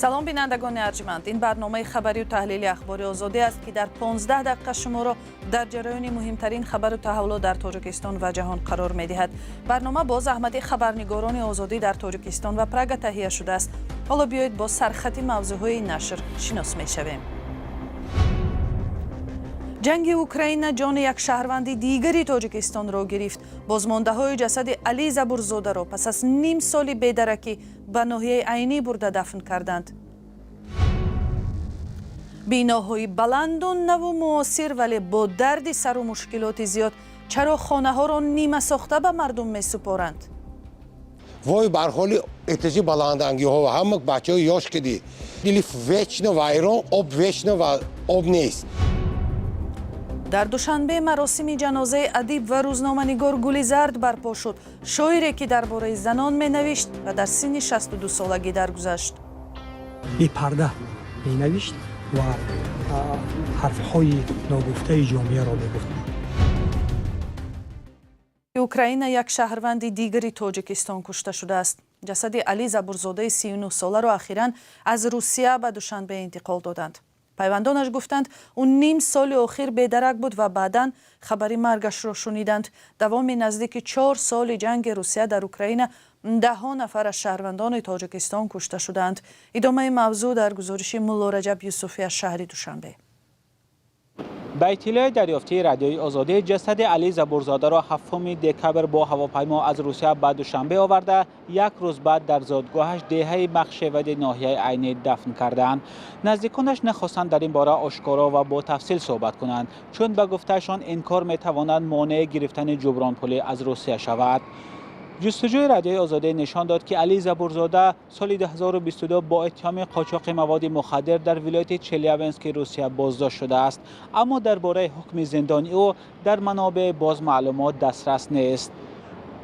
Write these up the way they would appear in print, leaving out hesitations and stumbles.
Салом, бинандагони арҷманд. Ин барномаи хабарию таҳлили Ахбори Озодӣ аст, ки дар 15 дақиқа шуморо дар ҷараёни муҳимтарин хабару таҳаввулот дар Тоҷикистон ва ҷаҳон қарор медиҳад. Барнома бо заҳмати хабарнигорони Озодӣ дар Тоҷикистон ва Прага таҳия шудааст. Ҳоло биёед, бо сархати мавзӯъҳои нашр шинос мешавем. Ҷанги Украина ҷони як шаҳрванди дигари Тоҷикистонро гирифт. Бозмондаҳои ҷасади Алӣ Забурзодаро пас аз ним соли бедаракӣ ба ноҳияи Айнӣ бурда дафн карданд. Биноҳои баланду наву муосир, вале бо дарди сару мушкилоти зиёд. Чаро хонаҳоро нимасохта ба мардум месупоранд? Вой бар ҳоли этажи баландангиҳо ва ҳама бачаҳои ёш киди дили вечно вайрон, об вечно ва об нест. Дар Душанбе маросими ҷанозаи адиб ва рӯзноманигор Гули Зард барпо шуд. Шоире, ки дар бораи занон менавишт ва дар синни 62 солагӣ даргузашт. Бепарда менавишт ва ҳарфҳои ногуфтаи ҷомеаро мегуфт. Украина як шаҳрванди дигари Тоҷикистон кушта шудааст. Ҷасади Алӣ Забурзодаи 39 соларо ахиран аз Русия ба Душанбе интиқол доданд. Пайвандонаш гуфтанд, ӯ ним соли охир бедарак буд ва баъдан хабари маргашро шуниданд. Давоми наздики 4 соли ҷанги Русия дар Украина даҳҳо нафар аз шаҳрвандони Тоҷикистон кушта шудаанд. Идомаи мавзӯъ дар гузориши Муллораҷаб Юсуфӣ аз шаҳри Душанбе. Ба иттилои дарёфтии Радиои Озодӣ, ҷасади Алӣ Забурзодаро 7 декабр бо ҳавопаймо аз Русия ба Душанбе оварда, як рӯз баъд дар зодгоҳаш, деҳаи Махшевади ноҳияи Айнӣ, дафн карданд. Наздиконаш нахостанд дар ин бора ошкоро ва бо тафсил суҳбат кунанд, чун ба гуфтаашон ин кор метавонад монеи гирифтани ҷубронпулӣ аз Русия шавад. Ҷустуҷӯи Радиои Озодӣ нишон дод, ки Алӣ Забурзода соли 2022 бо иттиҳоми қочоқи маводи мухаддир дар вилояти Челябински Русия боздошт шудааст, аммо дар бораи ҳукми зиндони ӯ дар манобеи боз маълумот дастрас нест.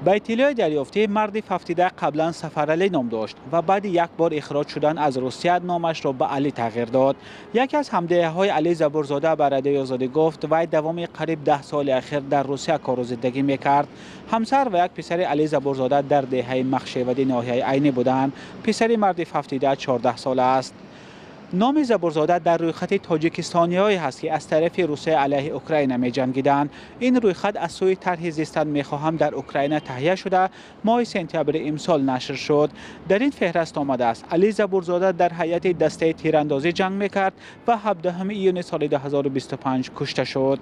Ба иттилои дарёфтӣ, марди фавтида қаблан Сафаралӣ ном дошт ва баъди як бор ихроҷ шудан аз Русия номашро ба Алӣ тағйир дод. Яке аз ҳамдеҳаҳои Алӣ Забурзода ба Радиои Озодӣ гуфт, вай давоми қариб 10 соли ахир дар Русия кору зиндагӣ мекард. Ҳамсар ва як писари Алӣ Забурзода дар деҳаи Махшевади ноҳияи Айнӣ буданд. Писари марди фавтида 14 сола аст. Номи Забурзода дар рӯйхати тоҷикистониҳое ҳаст, ки аз тарафи Русия алайҳи Украина меҷангиданд. Ин рӯйхат аз сӯи тарҳи «Зистан мехоҳам» дар Украина таҳия шуда, моҳи сентябри имсол нашр шуд. Дар ин феҳраст омадааст, Алӣ Забурзода дар ҳайати дастаи тирандозӣ ҷанг мекард ва 17 июни соли 2025 кушта шуд.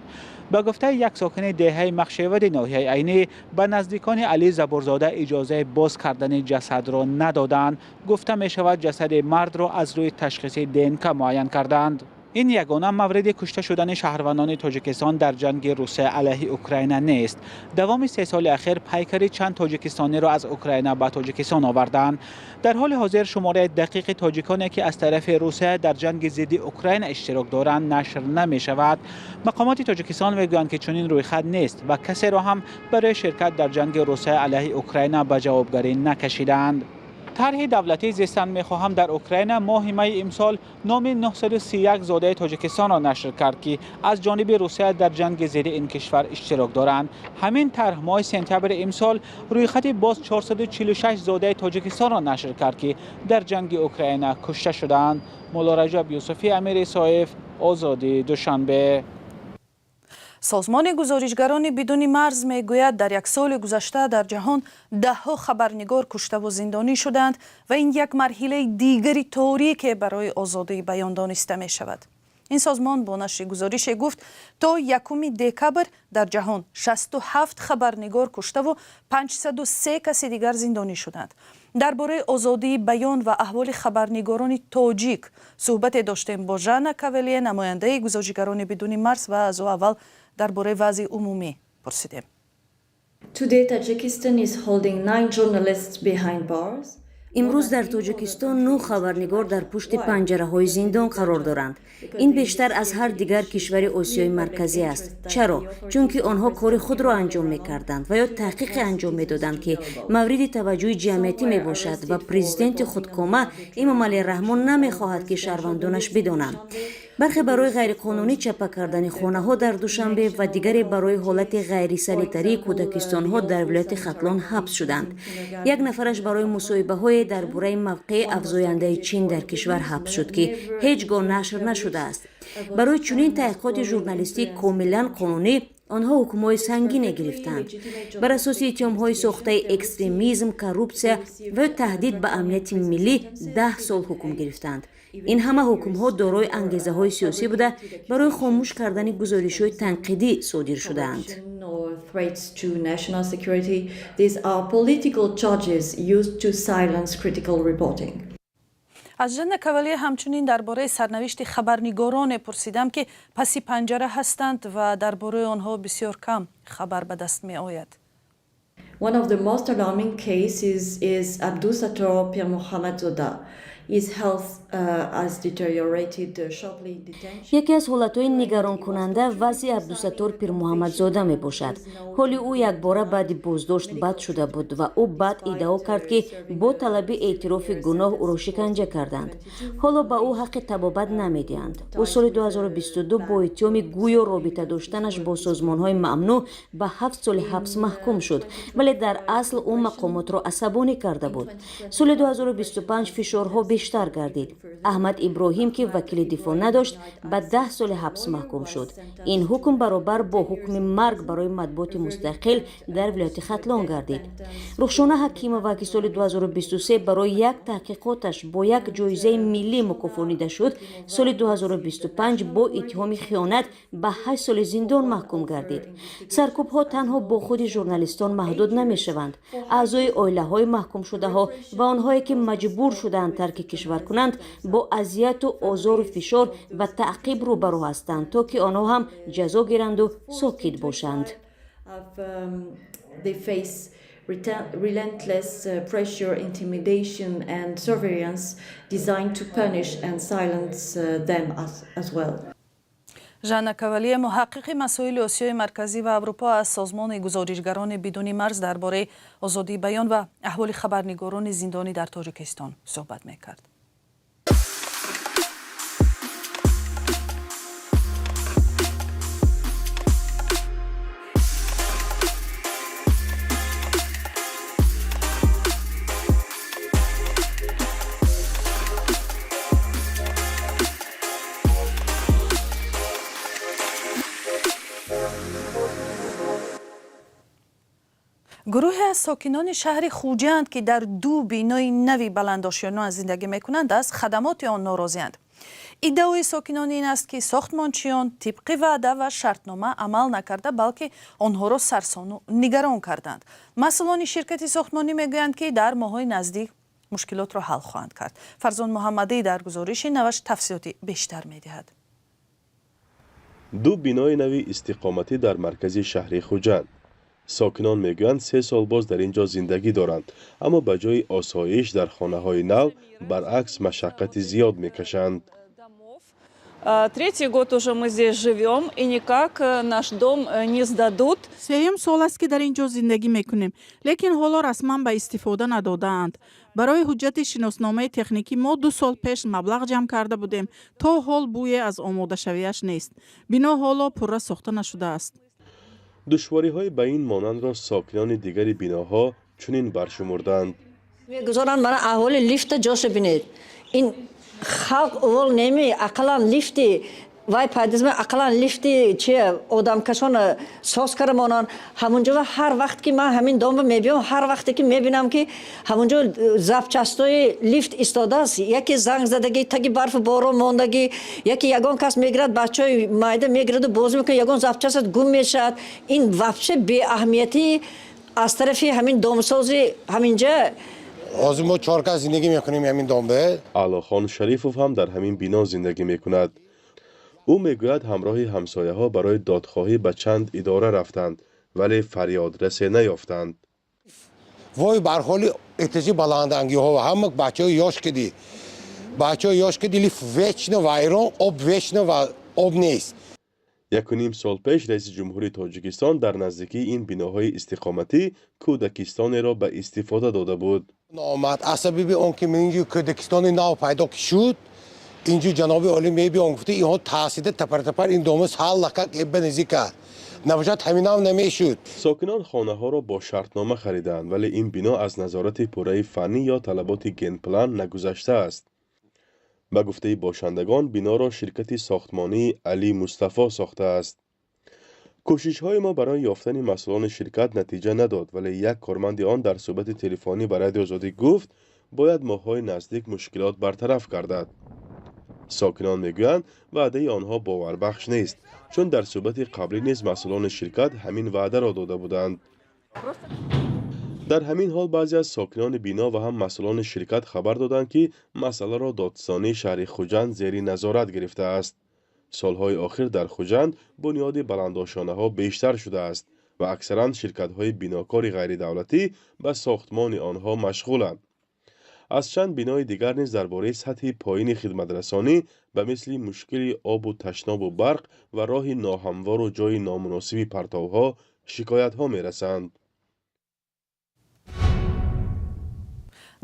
Ба гуфтаи як сокини деҳаи Махшевади ноҳияи Айнӣ, ба наздикони Алӣ Забурзода иҷозаи боз кардани ҷасадро надоданд. Гуфта мешавад, ҷасади мардро аз рӯи ташхиси ДНК муайян карданд. Ин ягона мавриди кушта шудани шаҳрвандони Тоҷикистон дар ҷанги Русия алайҳи Украина нест. Давоми 3 соли ахир пайкари чанд тоҷикистониро аз Украина ба Тоҷикистон оварданд. Дар ҳоли ҳозир шумораи дақиқи тоҷиконе, ки аз тарафи Русия дар ҷанги зидди Украина иштирок доранд, нашр намешавад. Мақомоти Тоҷикистон мегӯянд, ки чунин рӯйхат нест ва касеро ҳам барои ширкат дар ҷанги Русия алайҳи Украина ба ҷавобгарӣ накашиданд. Тарҳи давлатии «Зистан мехоҳам» дар Украина моҳи майи имсол номи 931 зодаи Тоҷикистонро нашр кард, ки аз ҷониби Русия дар ҷанги зидди ин кишвар иштирок доранд. Ҳамин тарҳ моҳи сентябри имсол рӯйхати боз 446 зодаи Тоҷикистонро нашр кард, ки дар ҷанги Украина кушта шудаанд. Муллораҷаб Юсуфӣ, Амир Исоев, Озодӣ, Душанбе. Созмони Гузоришгарони бидуни марз мегӯяд, дар як соли гузашта дар ҷаҳон даҳҳо хабарнигор куштаву зиндонӣ шуданд ва ин як марҳилаи дигари торике барои озодии баён дониста мешавад. Ин созмон бо нашри гузорише гуфт, то 1 декабр дар ҷаҳон 67 хабарнигор куштаву 503 каси дигар зиндонӣ шуданд. Дар бораи озодии баён ва аҳволи хабарнигорони тоҷик суҳбате доштем бо Жанна Кавелие, намояндаи Гузоришгарони бидуни марз, ва аз ӯ аввал дар бораи вазъи умумӣ пурсидем. Today, Tajikistan is holding nine journalists behind bars. Имрӯз дар Тоҷикистон нӯ хабарнигор дар пушти панҷараҳои зиндон қарор доранд. Ин бештар аз ҳар дигар кишвари Осиёи Марказӣ аст. Чаро? Чунки онҳо кори худро анҷом мекарданд ва ё таҳқиқе анҷом медоданд, ки мавриди таваҷҷӯҳи ҷамъиятӣ мебошад ва президенти худкома Эмомалӣ Раҳмон намехоҳад, ки шаҳрвандонаш бидонанд. Бархе барои ғайриқонунӣ чапа кардани хонаҳо дар Душанбе ва дигаре барои ҳолати ғайрисанитарии кӯдакистонҳо дар вилояти Хатлон ҳабс шуданд. Як нафараш барои мусоҳибаҳое дар бораи мавқеи афзояндаи Чин дар кишвар ҳабс шуд, ки ҳеҷ гоҳ нашр нашудааст. Барои чунин таҳқиқоти журналистии комилан қонунӣ онҳо ҳукмҳои сангине гирифтанд. Бар асоси иттиҳомҳои сохтаи экстремизм, коррупсия ва ё таҳдид ба амнияти миллӣ 10 сол ҳукм гирифтанд. Ин ҳама ҳукмҳо дорои ангезаҳои сиёсӣ буда, барои хомӯш кардани гузоришҳои танқидӣ содир шудаанд. Threats to national security. These are political charges used to silence critical reporting. Аз Жанна Кавале ҳамчунин дар бораи сарнавишти хабарнигороне пурсидам, ки паси панҷара ҳастанд ва дар бораи онҳо бисёр кам хабар ба даст меояд. One of the most alarming cases is Abdusattor Pirmuhammadzoda. His health has deteriorated sharply in detention. Яке аз ҳолатҳои нигаронкунанда вазъи Абдусаттор Пирмуҳаммадзода мебошад. Ҳоли ӯ якбора баъди боздошт бад шуда буд ва ӯ баъд иддао кард, ки бо талаби эътирофи гуноҳ ӯро шиканҷа карданд. Ҳоло ба ӯ ҳаққи табобат намедиҳанд. Ӯ соли 2022 бо иттиҳоми гӯё робита доштанаш бо созмонҳои мамнӯъ ба 7 соли ҳабс маҳкум шуд, вале дар асл ӯ мақомотро асабонӣ карда буд. Соли 2025 фишорҳо бештар гардид. Аҳмад Иброҳим, ки вакили дифоъ надошт, ба 10 соли ҳабс маҳкум шуд. Ин ҳукм баробар бо ҳукми марг барои матбуоти мустақил дар вилояти Хатлон гардид. Рухшона Ҳакимова, ки соли 2023 барои як таҳқиқоташ бо як ҷоизаи миллӣ мукофонида шуд, соли 2025 бо иттиҳоми хиёнат ба 8 соли зиндон маҳкум гардид. Саркӯбҳо танҳо бо худи журналистон маҳдуд намешаванд. Аъзои оилаҳои маҳкумшудаҳо ва онҳое, ки маҷбур шудаанд тарки кишвар кунанд, бо азияту озору фишор ва таъқиб рӯбарӯ ҳастанд, то ки онҳо ҳам ҷазо гиранду сокит бошанд. They face relentless pressure, intimidation, and surveillance designed to punish and silence them as well. Жанна Кавалие, муҳаққиқи масоили Осиёи Марказӣ ва Аврупо аз созмони Гузоришгарони бидуни марз, дар бораи озодии баён ва аҳволи хабарнигорони зиндонӣ дар Тоҷикистон суҳбат мекард. Гурӯҳе аз сокинони шаҳри Хуҷанд, ки дар ду бинои нави баландошёна зиндагӣ мекунанд, аз хадамоти он норозианд. Иддаои сокинон ин аст, ки сохтмончиён тибқи ваъда ва шартнома амал накарда, балки онҳоро сарсону нигарон карданд. Масъулони ширкати сохтмонӣ мегӯянд, ки дар моҳҳои наздик мушкилотро ҳал хоҳанд кард. Фарзон Муҳаммадӣ дар гузориши наваш тафсилоти бештар медиҳад. Ду бинои нави истиқоматӣ дар маркази шаҳри Хуҷанд. Сокинон мегӯянд, 3 сол боз дар ин ҷо зиндагӣ доранд, аммо ба ҷои осоиш дар хонаҳои нав, баръакс, машаққати зиёд мекашанд. Третий год уже мы здесь живем, и никак наш дом не сдадут. Сеюм сол аст, ки дар ин ҷо зиндагӣ мекунем, лекин ҳоло расман ба истифода надодаанд. Барои ҳуҷҷати шиносномаи техникӣ мо 2 сол пеш маблағ ҷамъ карда будем. То ҳол бӯе аз омодашавиаш нест. Бино ҳоло пурра сохта нашудааст. Душвориҳои ба ин монандро сокинони дигари биноҳо чунин баршумурданд. Мегузоранд мана аҳоли лифта ҷоша бинед. Ин халқ увол неми, ақаллан лифти вай пайдазма, ақаллан лифти чи одамкашона соз кара монанд ҳамунҷо. Ҳар вақт ки ман ҳамин домба мебиём, ҳар вақте ки мебинам, ки ҳамунҷо запчастои лифт истодааст, яке занг задагӣ, таги барфу борон мондагӣ, яке ягон кас мегирад, бачаҳои майда мегираду бозӣ мекунад, ягон запчаст гум мешавад. Ин вообще беаҳамиятӣ аз тарафи ҳамин домсози ҳаминҷа. Ҳозир мо чор кас зиндагӣ мекунем ҳамин домбе. Аълохон Шарифов ҳам дар ҳамин бино зиндагӣ мекунад. Ӯ мегӯяд, ҳамроҳи ҳамсояҳо барои додхоҳӣ ба чанд идора рафтанд, вале фарёдрасе наёфтанд. Вой бар ҳоли этажи баландангиҳо, ҳама бачаҳои ёш киди, бачаҳои ёш киди, лифт вечно вайрон, об вечно ва об нест. Якуним сол пеш раиси ҷумҳури Тоҷикистон дар наздикии ин биноҳои истиқоматӣ кӯдакистонеро ба истифода дода буд. Омад аз сабаби он ки инҷо кӯдакистони нав пайдо шуд. Инҷо ҷаноби олӣ мебиён гуфта, инҳо таъсида тапар-тапар ин дома саллакак эбба низика. Набошад, ҳаминам намешуд. Сокинон хонаҳоро бо шартнома харидаанд, вале ин бино аз назорати пурраи фаннӣ ё талаботи генплан нагузаштааст. Ба гуфтаи бошандагон, биноро ширкати сохтмонии Али Мустафо сохтааст. Кӯшишҳои мо барои ёфтани масъулони ширкат натиҷа надод, вале як корманди он дар суҳбати телефонӣ ба Радиои Озодӣ гуфт, бояд моҳҳои наздик мушкилот бартараф гардад. Сокинон мегӯянд, ваъдаи онҳо боварбахш нест, чун дар суҳбати қаблӣ низ масъулони ширкат ҳамин ваъдаро дода буданд. Дар ҳамин ҳол баъзе аз сокинони бино ва ҳам масъулони ширкат хабар доданд, ки масъаларо додситонии шаҳри Хуҷанд зери назорат гирифтааст. Солҳои охир дар Хуҷанд бунёди баландошонаҳо бештар шудааст ва аксаран ширкатҳои бинокори ғайридавлатӣ ба сохтмони онҳо машғуланд. Аз чанд бинои дигар низ дар бораи сатҳи поини хидматрасонӣ ба мисли мушкили обу ташнобу барқ ва роҳи ноҳамвору ҷойи номуносиби партовҳо шикоятҳо мерасанд.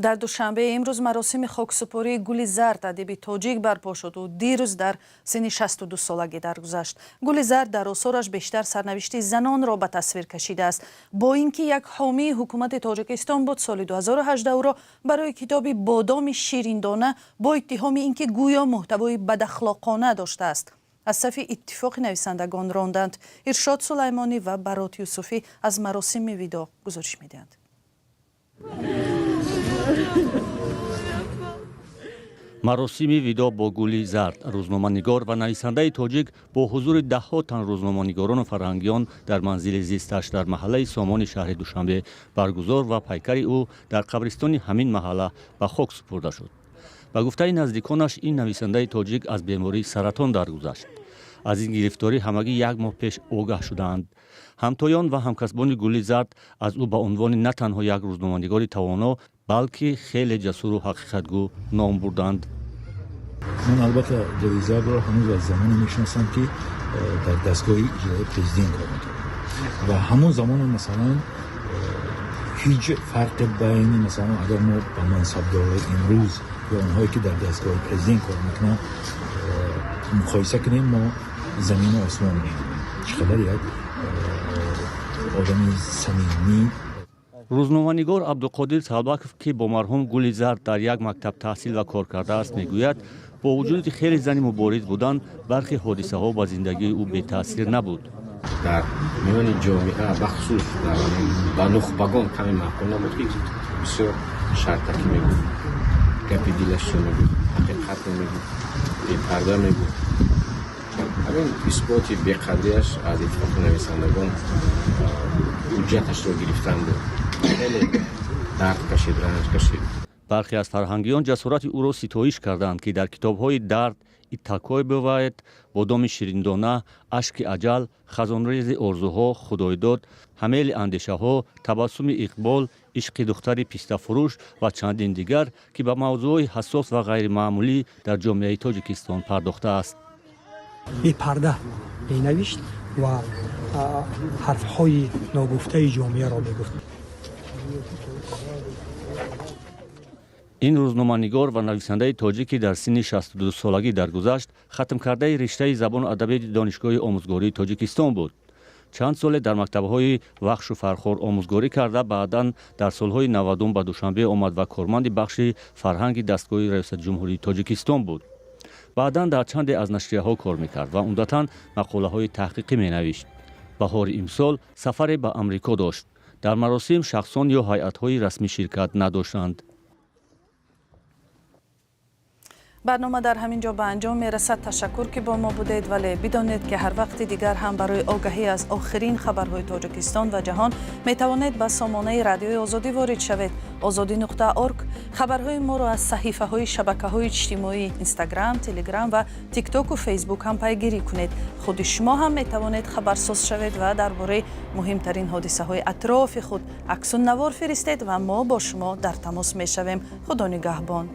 Дар Душанбе имрӯз маросими хоксупории Гули Зард, адиби тоҷик, барпо шуд. Ӯ дирӯз дар синни 62 солагӣ даргузашт. Гули Зард дар осораш бештар сарнавишти занонро ба тасвир кашидааст. Бо ин ки як ҳомии ҳукумати Тоҷикистон буд, соли 2018 ӯро барои китоби «Бодоми шириндона» бо иттиҳоми ин ки гӯё муҳтавои бадахлоқона доштааст, аз сафи Иттифоқи нависандагон ронданд. Иршод Сулаймонӣ ва Барот Юсуфӣ аз маросими видоъ гузориш медиҳанд. Маросими видоъ бо Гули Зард, рӯзноманигор ва нависандаи тоҷик, бо ҳузури даҳҳо тан рӯзноманигорону фарҳангиён дар манзили зисташ дар маҳаллаи Сомони шаҳри Душанбе баргузор ва пайкари ӯ дар қабристони ҳамин маҳалла ба хок супурда шуд. Ба гуфтаи наздиконаш, ин нависандаи тоҷик аз бемории саратон даргузашт. Аз ин гирифторӣ ҳамагӣ як моҳ пеш огаҳ шудаанд. Ҳамтоён ва ҳамкасбони Гули Зард аз ӯ ба унвони на танҳо як рӯзноманигори тавоно, балки хеле ҷасуру ҳақиқатгӯ ном бурданд. Ман албатта Гули Зардро ҳанӯз аз замоне мешиносам, ки дар дастгоҳи иҷроии президент кор мекард, ва ҳамон замоне, масалан, ҳеҷ фарқи байни, масалан, агар мо ба мансабдорои имрӯз ё онҳое ки дар дастгоҳи президент кор мекунанд муқоиса кунем, мо замину осмон мебинем, чӣ қадар як одами самимӣ. Рӯзноманигор Абдуқодир Салбаков, ки бо марҳум Гули Зард дар як мактаб таҳсил ва кор кардааст, мегӯяд, бо вуҷуди хеле зани мубориз будан, бархе ҳодисаҳо ба зиндагии ӯ бетаъсир набуд. Дар миёни ҷомеа, бахусус ба нухбагон, каме маъқул набуд, ки бисёр шартакӣ мегуфт, гапи дилашро мегуфт, ҳақиқатро мегуфт, бепарда мегуфт. Ҳамин исботи беқадриаш аз Иттифоқи нависандагон ҳуҷҷаташро гирифтан буд. Хеле дард кашид, ранҷ кашид. Бархе аз фарҳангиён ҷасорати ӯро ситоиш карданд, ки дар китобҳои «Дард и такое бывает», «Бодоми шириндона», «Ашки аҷал», «Хазонрези орзуҳо», «Худойдод», «Ҳамели андешаҳо», «Табассуми иқбол», «Ишқи духтари пистафурӯш» ва чандин дигар, ки ба мавзӯъҳои ҳассос ва ғайримаъмулӣ дар ҷомеаи Тоҷикистон пардохтааст. Бепарда менавишт ва ҳарфҳои ногуфтаи ҷомеаро мегуфт. Ин рӯзноманигор ва нависандаи тоҷик, ки дар синни 62 солагӣ даргузашт, хатмкардаи риштаи забону адабиёти Донишгоҳи омӯзгории Тоҷикистон буд. Чанд соле дар мактабҳои Вахшу Фархор омӯзгорӣ карда, баъдан дар солҳои 90-ум ба Душанбе омад ва корманди бахши фарҳанги дастгоҳи Раёсати Ҷумҳурии Тоҷикистон буд. Баъдан дар чанде аз нашрияҳо кор мекард ва умдатан мақолаҳои таҳқиқӣ менавишт. Баҳори имсол сафаре ба Амрико дошт. Дар маросим шахсон ё ҳайатҳои расмӣ ширкат надоштанд. Барнома дар ҳамин ҷо ба анҷом мерасад. Ташаккур, ки бо мо будед, вале бидонед, ки ҳар вақти дигар ҳам барои огаҳӣ аз охирин хабарҳои Тоҷикистон ва ҷаҳон метавонед ба сомонаи Радиои Озодӣ ворид шавед: озодӣ.org. Хабарҳои моро аз саҳифаҳои шабакаҳои иҷтимоӣ, Инстаграм, Телеграм ва Тиктоку Фейсбук ҳам пайгирӣ кунед. Худи шумо ҳам метавонед хабарсоз шавед ва дар бораи муҳимтарин ҳодисаҳои атрофи худ аксу навор фиристед ва мо бо шумо дар тамос мешавем. Худо нигаҳбон.